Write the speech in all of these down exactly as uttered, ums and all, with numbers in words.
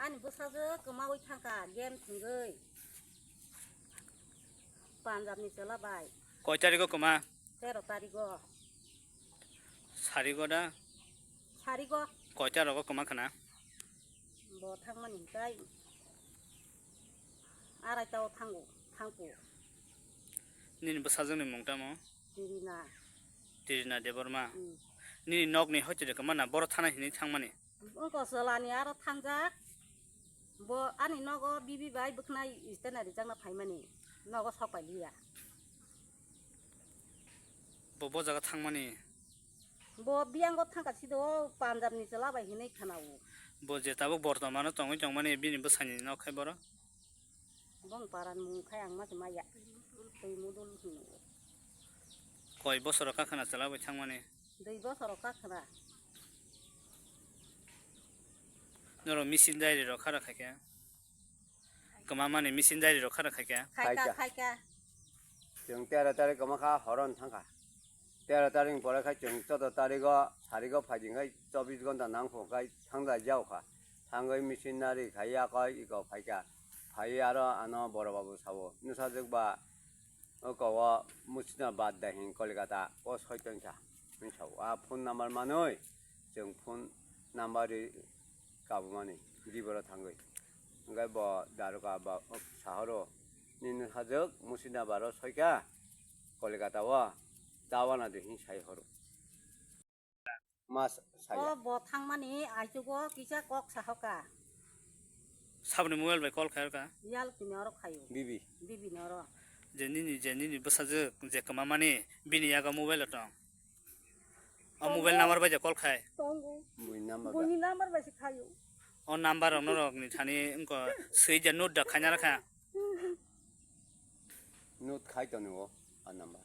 Ani bwsajwk kwmawi thangkha game thwngwi. Punjab ni chwla bai. Koi tarigo kwma? Tero tarigo. Sarigo da? Sarigo. Koi tarogo kwma khna? Bo thangmani hinkhe arai tao thango, thangko. Nini bwsajwkni mung tamo? Tirina. Tirina Debbarma. Hmm. Nini nokni hoite de kwma na boro thana hinwi thangmani? Wngkha chwlani aro thangjak. Bo ani nogo bibi bai bwkhnai istena rijakna phaimani. Nogo sok pai liya. Bo, bo jaga thangmani? Bo biyango thangkha sido o Punjab ni chwla bai hinwi khwnao. Bo je tabuk bortomano tongwi tongmani bini bwsani nok khai boro? Bong paran mung khai ang ma se maya. Twi mudul hino. Koi bosoro kakhwna chwla bai thangmani? Dui bosoro kakhwna. Norok missing diary rok khara khaikha? Kwma mani missing diary rok khara khaikha? Khaika, khaika. Khaika. Chwng tero tarik kwma kha horon thangkha. Tero tarik ni pore khai chwng choudo tarigo sarigo phaidi khai chobbish ghonta nangkho khai thangja jaokha. Thangwi missionary khai yakoi iko phaikha. Phaiwi aro ano boro babu sao. Nwsajwk ba oko o Musina bad da hin Kolkata o soi tongkha. Hwn sao. A phone number manwi chwng phone number ri kabumani diboro thangwi. Hwnkhe bo daroga ba sahoro nini hajwk Musina baro soikha Kolkata o tawana de hin sai horo. Mas saya. O bo thangmani aichugo kisa kok sahoka. Saboni mobile bai call khayoka? Yal kini oro khayo. Bibi. Bibi noro. Je nini, je nini bwsajwk je kwmamani bini yago mobile o tong. O mobile number bai je call khai. Tongo. Bui number ba. Buini number bai se khayo. O number rok norok ni thani wngkha swi je note da khaina rakha. Note khai tongo o number.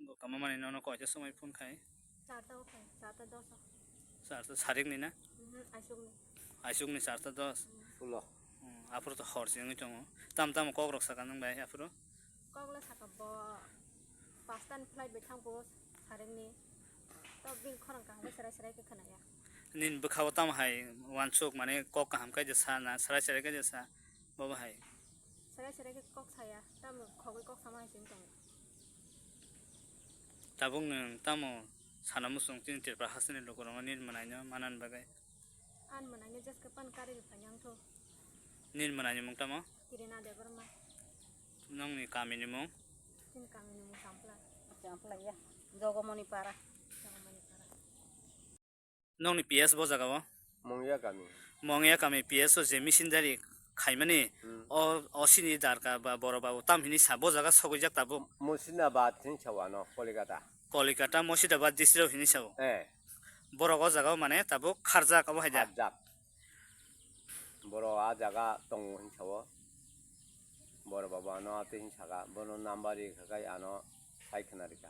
Bo kama mani nono koita somoi phone khai? Charta o khai, charta dos o. Charta sarik ni na? Mhm, aisuk ni. Aisuk ni charta dos? Mhm. Pulo. Hmm, aphuru to hor se wngwi tongo. Tam tamo kok rok saka nang bai aphuru? Kok le saka bo pasta ni flight bai thang bo sarik ni. To bini khorang kaham bai serai serai khe khwnaya. Nini bwkha o tamo hai wansuk mane kok kaham kai je sa na, serai serai kai je sa, bo bo hai? Serai serai khe kok saya, tamo khogwi kok sama hai se wng tongo. Tabuk nwng tamo sana muchung chini Tripura hasteni lukurokno nini mwnaino manani bagwi? Ani mwnaino jeske pan karwi phaina wngthu. Nini mwnaini mung tamo? Kirina Debbarma. Nongni kamini mung? Chini kamini mung Champla. Champla ya. Jogomoni Para. Jogomoni Para. Nongni P S bo jaga o? Mongya kami. Mongya kami P S o je missionary khaimani, hmm, o, o sini darka ba boro babu tam hini sa bo jaga sogwijak tabuk? Musinabad hin sa o ano, Kolikata. Kolikata, Murshidabat district hini sa o? Eh. Borok o jaga o mane tabuk kharjak abo hai da? Kharjak. Borok a jaga tongo hin sa o. Boro babu ano atwi hin saka, bono number ri kha kai ano sai khna rikha.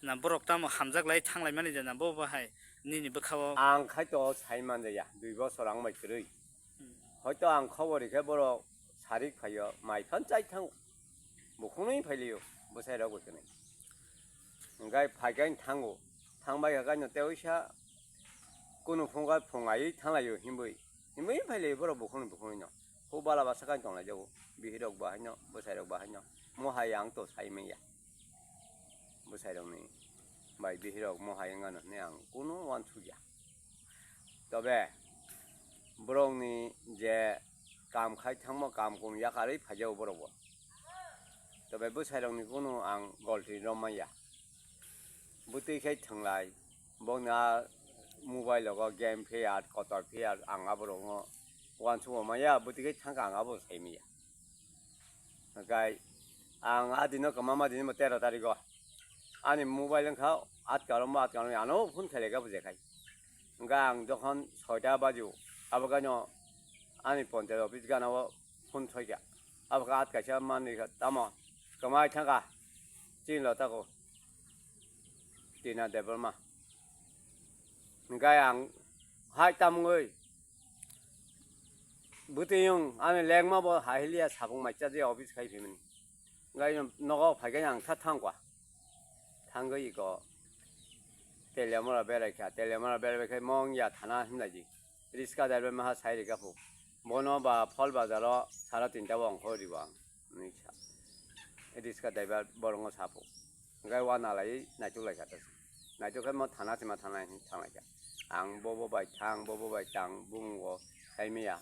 Na borok tamo hamjak lai thang lai mani jana bo bo hai nini bwkha o? Ang khai to sai man jaya, dui bosor ang bai kwrwi. Hmm. Hoito ang khobor rikhe borok sarik phaio, mai phan chai thango. Bukhunui phailio, bwsai rok bai kwnwi. Hwnkhe phaikai thango, thangbai kha kaino tei oisa kunu phunga phungai thanglaio hinbui. Hinbui phailai borok bukhukni bukhuknino. Huk bala basa kai tonglaijao. Bihirok bo haino, bwsairok bo haino. Mo hai ang to sai manya. Bwsairokni bai bihirok mo hai wngano hinwi ang kunu uansukya. Tobe borokni je kam khai thangmo kam kum yakarwi phaijao borokbo. Tobe bwsairokni kunu ang golti romanya. Bwtwi khai thwnglai. Bokni a mobile rogo game phiya, kotor phiya, ang aborokno uansukma maya, bwtwi khai thangkha ang abo sai maya. Hwnkhe ang a dino kwmama dini bo tero tarigo ani mobile wngkha atka rombo atka romwi ano phone khailai kha bwsai khai. Hwnkhe ang jokhon soita bajo abo khaino ani ponchayat office gana o phone soikha. Abo khe atkaisa manwi kha tamo kwmai thangkha chini lotako. Tina Debbarma. Hwnkhe ang hai tamungwi bwtwi wng ani lengma bo hai liya, sabung mai chaji office khai phimani. Hwnkhe nogo phaikhai ang tha thangkha. Thangwi iko Teliamura berai kha, Teliamura berai khe mong ya thana himlai di. Riska driver maha sai rika phu. Bono ba Phol Bazar o sara tinta o ongkho ribo ang. Hwnwi sa. Riska driver borongo sa phu. Hwnkhe wana lai naituk lai kha ta. Naituk khe mo thana sima thana hin thanglai kha. Ang bobo bai thang, bobo bai thang, bumung o sai maya.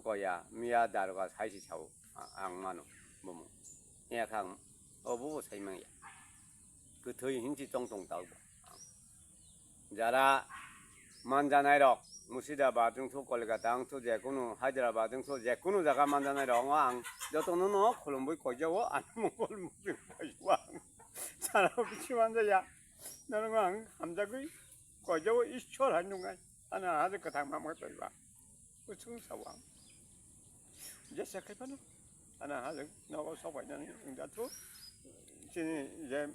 Goya, miya daroga sai si sao. A-, ang mano, bumung. Iya kha ang, o bobo sai maya. Kwthwi hinsi tong tong tao. Jara manjanai rok, Murshidabad wng thu, Kolkata wng thu, jekunu Hyderabad wng thu, jekunu jaga manjanai rok, ang jotono no khulumwi koijao, ano mongol mukti koijao ang. Jara bisi manjaya, norok ang hamjagwi koijao, Ishwar hai nungai, ano haje kwthang mamai koiba. Kuchung sawang. Jesa khai phano. Ana hajak nogo sok phainani wngya thu. Chini je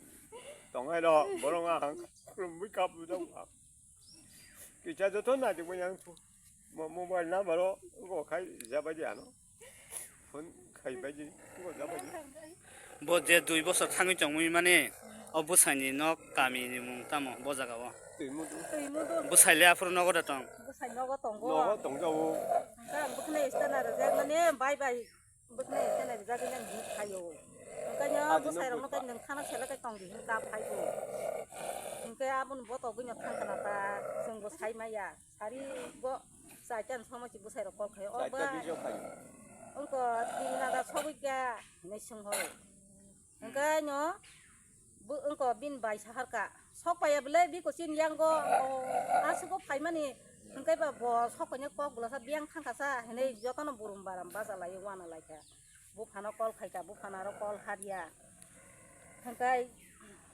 tongai rok borok ang khulumwi kap bujak ang. Kisa joto naitugmani ang thu. Mo-, mobile number o go khai jabai di ano. Phone khai bai di go jabai di. Bo je dui bosor thangwi tongwi mani, o bwsaini nok kamini mung tamo bo jaga o? Twi mudu. Twi mudu. Bwsai le aphuru nogo da tong? Bwsai nogo tongo. Nogo tongjago. Hwnkhe ang bwkhwnai stana rwjak mani bai bai bwkhwnai stana rwjak nang hinwi phaio. Hwnkhe no bwsai rokno kai nwng thana selo kai tong di hinwi kap phaibo. Hwnkhe aboni botogwi no thang khna ta chwng bo sai maya. Sari bo chaita ni somosi bwsai rok kol khai o ba. Chaita bijo khai. Wngko tin naga sogwi kha hinwi swng horo. Hwnkhe no bo wngko bini bai sahar kha. Sok paiya bwle biko chini yango, o, aswk o phaimani hwnkhe ba bo sok paina kok bwlasa biyang thangkha sa hinwi jotono burum baram bacha lai wana lai kha. Buphano kol khaikha, buphano aro kol hariya. Hwnkhe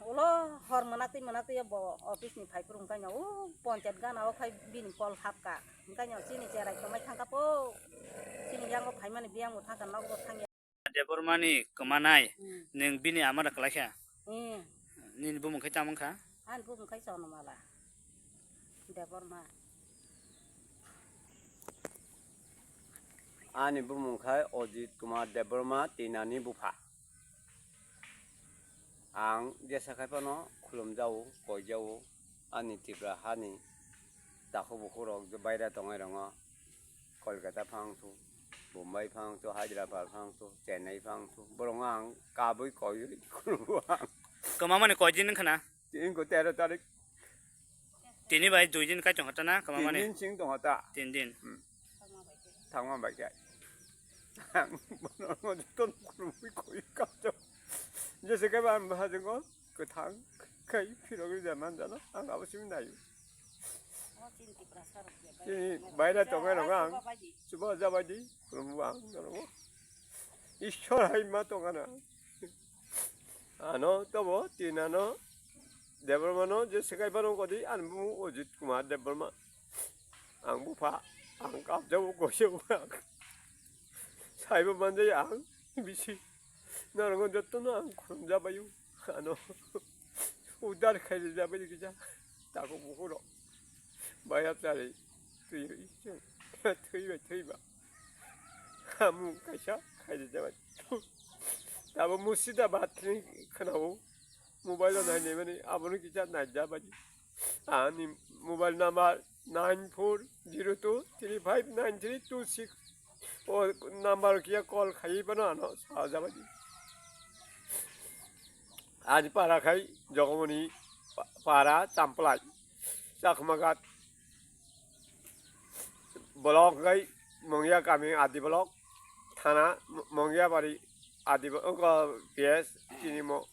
ulo hor mwnaktwi mwnaktwi bo office ni phai phuru hwnkhe no o ponchayat gana o khai bini kol hapkha. Hwnkhe no chini cherai kwmai thangkha po. Chini yango phaimani biyang bo thangkha, nok bo thangya. Debbarma ni kwmanai, hmm, nwng bini ama da kwlai kha? Hmm. Nini bumung khai tamo wngkha? Ani bumung khai Chonmala Debbarma. Ani bumung khai Ajit Kumar Debbarma, Tinani bupha. Ang jesa khai phano khulumjao, koijao, ani Tripura hani takhuk bukhuk rok je baira tongnai rokno. Kolkata phang thu, Bombay phang thu, Hyderabad phang thu, Chennai phang thu. Borok ang kabui koiwi khulumgo ang. Kwmamani koi din wngkha na? Tini ko tero tarik. Tini bai dui din kai tongkha ta na kwmamani? Tin din sing tongkha ta. Tin din. Hmm. Thangma bai kai. Ang bono joto khulumwi koi kapto. Jese kai ba ang bahajingo kwthang kai phirogwi ja manjano. Ang abo simi naio. Chini baira tongnai rok ang chuba jabaidi khulumgo ang norok. Ishwar hai ma tongana. Ano tobo tin ano Debbarmano je sekai phano kodi ani bumung Ajit Kumar Debbarma. Ang bupha ang kapjabo koijago ang. Saibo manjai ang bisi. Norok jotono ang khulumjabaio. Ano udar khaijabadi kisa takhuk bukhuk rok. Baya chari twi twi bai twi ba. Hamung kaisa khaijabadi. Tabo Murshidabad ni khwnao mobile o nainai mani abono kisa naijabadi. Ani mobile number nine four zero two three five nine three two six. O number kiya call khai bano ano sajabadi. Ani para khai Jogomoni pa-, para Champlai Chakmagat block khai Mongya kami Adi block thana Mo-, Mongya bari Adi bo-, wngkha P S chini mo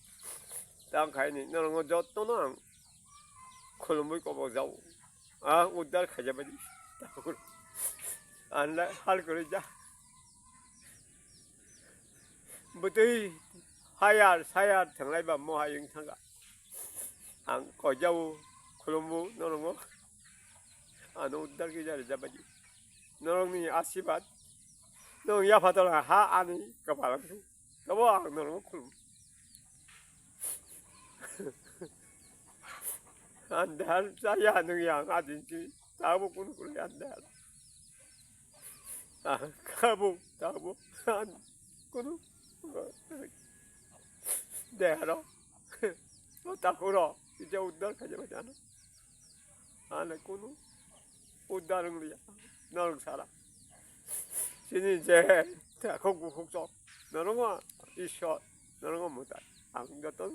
tang khaini norokno jotono ang khulumwi kobok jao. Ang uddar khaijabadi. Anla hal kwrwi ja. Bwtwi hayar sayar thanglaiba mo hayung thangkha. Ang koijao khulumbo norokno. Ano uddar khe jari jabadi. Norokni asibad. Norok yapha tola ha ani kapal ang. Tobo ang norokno khulum. Andar saya nung yang adin si. Tabo kunu kunu andar. Ah, kabo, tabo. An-, kunu. Deharo. O takuro. Ija uddar khaja bajano. Ani kunu uddar wng liya. Norok sara. Chini je takhuk bukhuk chok. Norok ma Ishwar. Norok ma mwtai. Ang joto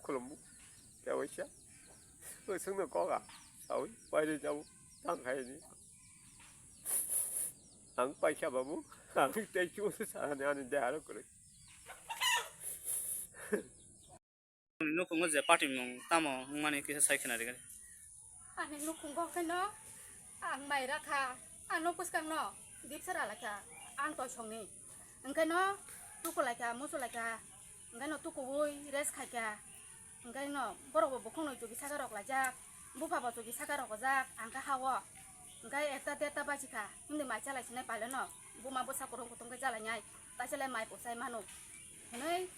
khulumbu. Kewaisa. Bwswkno kok a. Sawi. Pairi jabo. Tang khaini. Ang paisa babu. Ang tei chumsa ani ani deharo kwrwi. Nukhungo je party mung tamo wngmani kisa sai khna rigani. Ani nukhungo khaino ang mai rakha, ano bwskangno dipsa ralaikha, ang toisongni. Hwnkhaino tuku laikha, musu laikha, hwnkhaino tukuwi rest khaikha. Hwnkhaino borokbo bukhukno chuki saka rok laijak, buphabo chuki saka rok ojak, ang kha ha-o. Hwnkhe ekta derta bachikha, himdi mai chalai sinai paileno, buma bwsa kwrwng kutung khe chalainai, taisele mai pochai manu. Hwnwi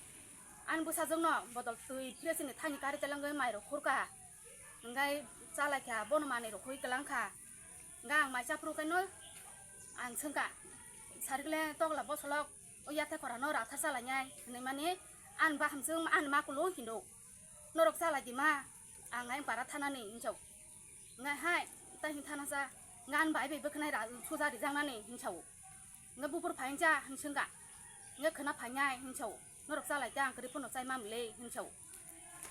ani bwsajwkno bodol twi phre chini thani kari telengwi mairok khurkha. Hwnkhe chalaikha, bono manwi rok khui kwlangkha. Hwnkhe ang mai chaphuru khaino ang swngkha, "Sarikle tokla bosolok o yathai khorano rathar chalainai?" hwnwi mani, "Ani bahamjwk ani makulu hino, norok chalai di ma, ang ayang para thanani," hinwi sao. Hwnkhe hai, "Tai hin thana cha, hwnkhe ani bai bai bwkhanai ra-, suja rijaknani," hinwi sao. Hwnkhe buphuru phaincha hinwi swngkha. Hwnkhe khwna phainai hinwi sao. "Norok chalai ta, ang kwrwi phano chai mamle," hinwi sao.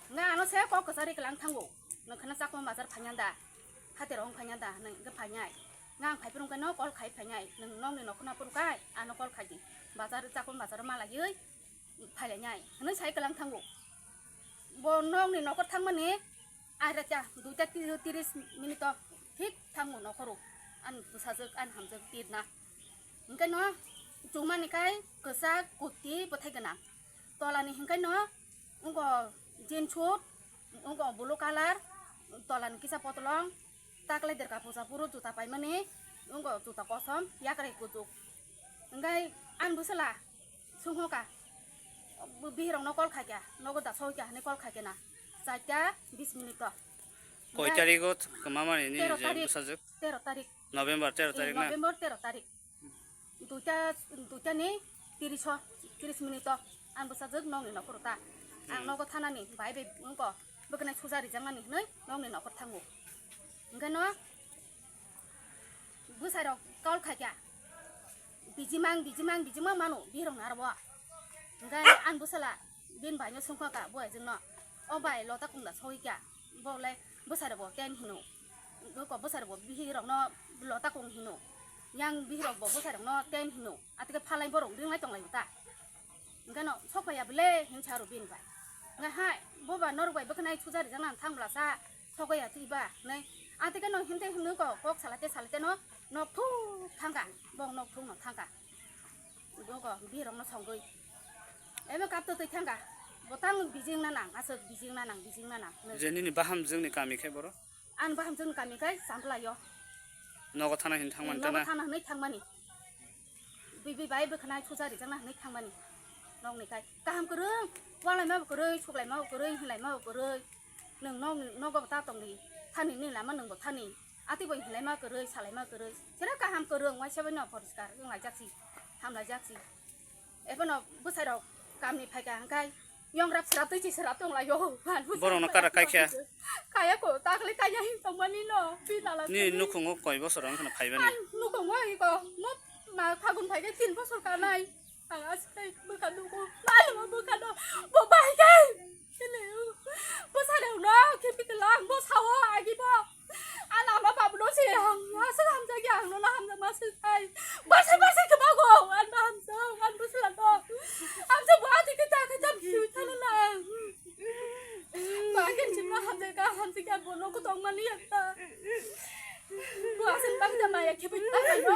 Hwnkhe ano se kok kwchari kwlang thango. "Nwng khwna Chakma bazar phainai da? Haterok wng phainai da?" hwnwi hwnkhe phainai. Hwnkhe ang phaiphuru hwnkhe no call khai phainai. "Nwng nokni nokhorno phuru kai, ano call khai di. Bazar, Chakma bazar malaiwi phailainai," hwnwi sai kwlang thango. Bo nokni nokhor thangmani airata duita ti-, tiris minute o thik thango nokhoro. Ani bwsajwk, ani hamjwk tirna. Hwnkhe no chumani khai kwchak, kuti, bwthai gwnang. Tolani hwnkhe no wngkha jeans suit, wngkha blue colour, tolani kisa potolong, taklai derka pusa phuru juta paimani, wngkha juta kosom, yakrai kuchuk. Hwnkhe ani bwsala swngkha, bihirokno call khaikha, nogo da soikha hwnwi call khaikha na, charta bis minute o. Koi tarigo kwmamani nini tero je tarik, bwsajwk? Tero tarik. November tero tarik na? November tero tarik. Duita, duita ni tiris o, tiris minute o ang bwsajwk nokni nokhoro ta. Ang nogo thanani bai bai wngkha, bwkhanai suja rijaknani hwnwi nokni nokhor thango. Hwnkhe no bwsai rok call khaikha, "Bijimang, bijimang, bijimang mano," bihirok ni aro bo. Hwnkhe ani bwsala bini bai no swngkha ka, bo ajwk no, "O bai, lota kung da sogwi kha?" Bo le bwsai rok bo ten hino. Bo ko bwsai rok bo bihirok no lota kung hino. Yang bihirok bo bwsai rok no ten hino. Atike phalai borok ringlai tonglai ta. Hwnkhe no sok phaiya bwle hinwi sa rw bini bai. Hwnkhe hai, "Bo ba norok bai bwkhanai suja rijaknani thang bwlasa, sok ya twi ba," hwnwi. Atike no himte himnwi ko kok salate salate no nok thuk thangkha, bong nok thuk no thangkha. Bo ko bihirok no songwi. Ebe kapto twi thangkha. "Bo tang bijing na nang, aswk bijing na nang, bijing na nang," hwnwi. Je nini bahamjwkni kami khe boro? Ani bahamjwkni kami khe Champlaio. Nogo thana hin thangmani nogo tana? Thana hwnwi thangmani. Bibi bai bwkhanai suja rijakna hwnwi thangmani. Nokni kai kaham kwrwng, walaima bo kwrwi, suklaima bo kwrwi, hinlaima bo kwrwi. Nwng nok, nogo bo ta tongdi. Thani ni lama nwng bo thani. Ati bo hinlaima kwrwi, salaima kwrwi. Sira kaham kwrwng, waisa bai no poriskar wnglaijak si, hamlaijak si. Ebono bwsai rok kamni phaikha hwnkhe yongrap srap twi chi srap tong laio. Borok no kara kaikha? Kaya ko, takle kaya hin tongmani no, pi nala ni tongmani. Nukhungo koi bosor wng khna phaibani? Ang nukhungo iko, mo ma phagun phaikhe tin bosor kanai. Ang aswk bwkha nugo, malmo bwkha no, bo bai khe. Kene, bwsarok no, khe bikla ang bo sao, agi bo. Ang ama babu no se, ang aswk hamjak ya, ang no hamjak ma se sai. Basi, basi khe bago, ang no hamjak, ang bwsla no. Hamjak bo ati khe ta khe jam khiui thana na. Ba khe chim no hamjak ka, hamjak ya bo no kutong mani ya ta. Bo aswk bang jama ya khe bai ta no.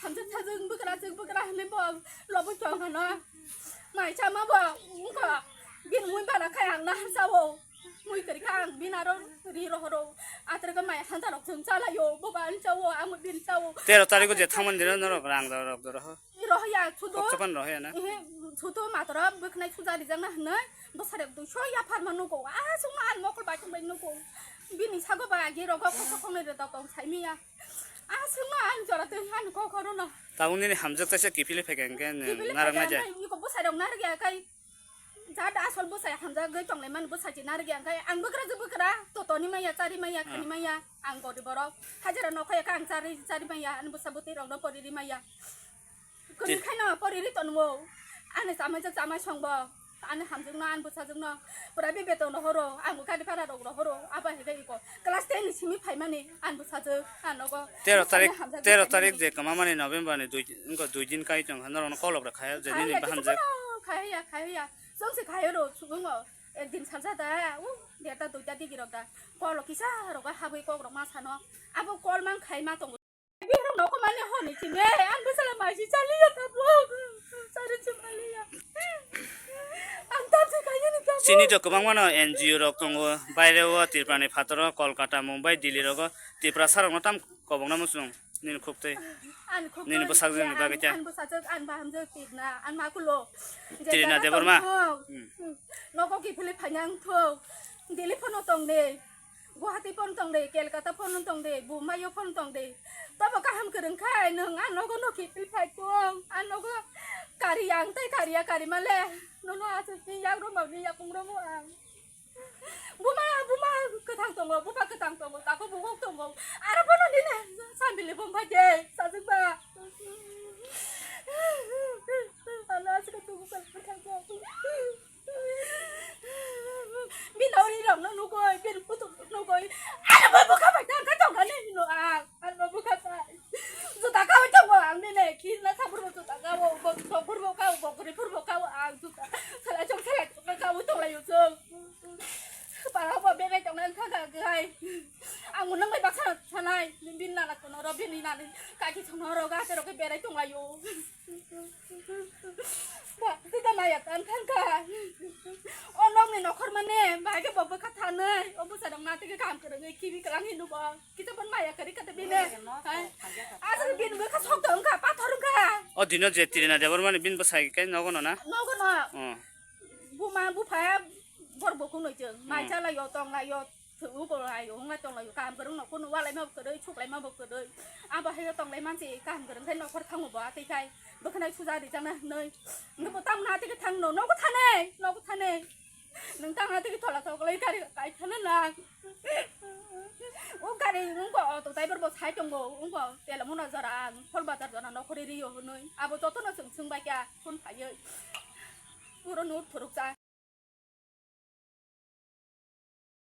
Hamjak sajak bwkra, jak bwkra hwnwi bo lobo chong hano. Mai chama bo, wngkha, bini mui bana khai ang nahar sao. Mui kwrwi kha ang bini aro ri rohoro. Atraga mai hanta rok chwng chalaio, bo ba ang chao, ang bini chao. Tero tarigo je thangmani dino norok rang rok roho. Rohoya, sudo. Kok chapan rohoya na? Ehe, sudo matara bwkhnai suja rijakna hwnwi, bwsarek duiso yaphar ma nugo. Ah, sungma ang mokol bai thangbai nugo. Bini sago ba agi rogo kosa khongnai re dok dok saimiya. Ah, sungma ang jora twi ang kok horono. Tabuk nini hamjak taisa kiphilwi phaikha hwnkhe nwng naraknai jai. Kiphilwi phaikha hwnkhe iko bwsarok narwkya khai. Jat asol bwsai hamjagwi tonglaimani bwsai se narwkya, hwnkhe ang bwkra je bwkra, totoni maya, chari maya, khani maya, ang gori borok. Hajira nokha yakha ang chari, chari maya, ani bwsa bwtwi rokno poriri maya. Kwrwi khaino poriri tongo. Ani chamaijak chamai songbo, ani hamjakno, ani bwsajwkno pura be beton rohoro, ang bwkha de para rok rohoro, abo hai khe iko. Class ten ni simi phaimani, ani bwsajwk, ang nogo. Tero tarik, tero tarik je kwmamani November ni dui, wngkha dui din kai tong, norokno kolok rok khaya, je nini bahanjak. Khaya, khaya, khaya. Chwng se khai oro, subungo ekdin salsa da, u, derta duita digi rok da, kol kisa rok habwi kok rok ma sano, abo kol mang khai ma tongo. Bini rok noko mani honi chini, ang bwsala mai si chaliya tabuk, sari si maliya. Ang tabuk khai ni tabuk. Chini to kwbangma no N G O rok tongo, baire o Tripura ni phataro, Kolkata, Mumbai, Delhi rogo Tripura sarok no tam kobong na muchung. Nini khuk twi. Ani khuk twi. Nini bwsajwk ni bagwi ta. Ani bwsajwk, ani bahamjwk Tirna, ani ma kulo. Tirna Debbarma. Hmm. Nogo kiphilwi phaina wngthok. Delhi phano tong de. Guwahati phano tong de, Kolkata phano tong de, Bombay o phano tong de. Tobo kaham kwrwng khai nwng ang nogo no kiphil phai tong. Ang nogo kari ang tei kariya kari male. Nono aswk ni yak romani yakung romo ang. Buma, buma kwthang tongo, buma kwthang tongo, kako bukok tongo. Aro bono nini sambili bumbai de, sajwkba. Ano aswk tongo, kwthang tongo. Bini ori rok no nugoi, bini putuk rok nugoi. Aro bo bukha bai tang ka tong ani no ang. Ang bo bukha bai. Juta kawi tongo ang nini, khina kha phuru juta kawo, bo song phuru kawo, bo guri phuru kawo ang juta. Salai chong salai chong kawi tong lai chong. Para bo berai tong nang kha kha hai. Ang nang bai baksa sanai, bini nana kono ro, bini nani kaki sono ro, ga te ro ke berai tong lai o. Ba, tita maya kan kan ka. O nokni nokhor mane, bai ke bo bwkha thanai, o bwsa dong na tike kam kwrwngwi kibi kwlang hinu bo. Kita pon maya kari kata bine. Hai. Asal bin bwkha sok dong ka, pathor ka. O dino je Tirina Debbarmani bin bwsai kai nogo no na? Nogo no. Oh. Buma bupha bor bo kunoi jeng. Mai chala yo tong lai yo. Uko lai ong lai tong lai kam kwrwng no kuno walai ma kwrwi, chuk lai ma bo kwrwi. Abo hai tong lai mansi kam kwrwng khai nokhor thango bo atwi khai. Bwkhanai suja rijak na hinwi. Nungbo tam na tike thang no, nogo thane, nogo thane. Nung tam na tike thola thok lai gari kai thana na. O gari nungbo auto driver bo sai tongo, nungbo tela mona jora ang, Phol Bazar jora nokhori riyo hinwi. Abo joto no chwng chwng bai kya phone phaiwi. Puro nur thuruk cha.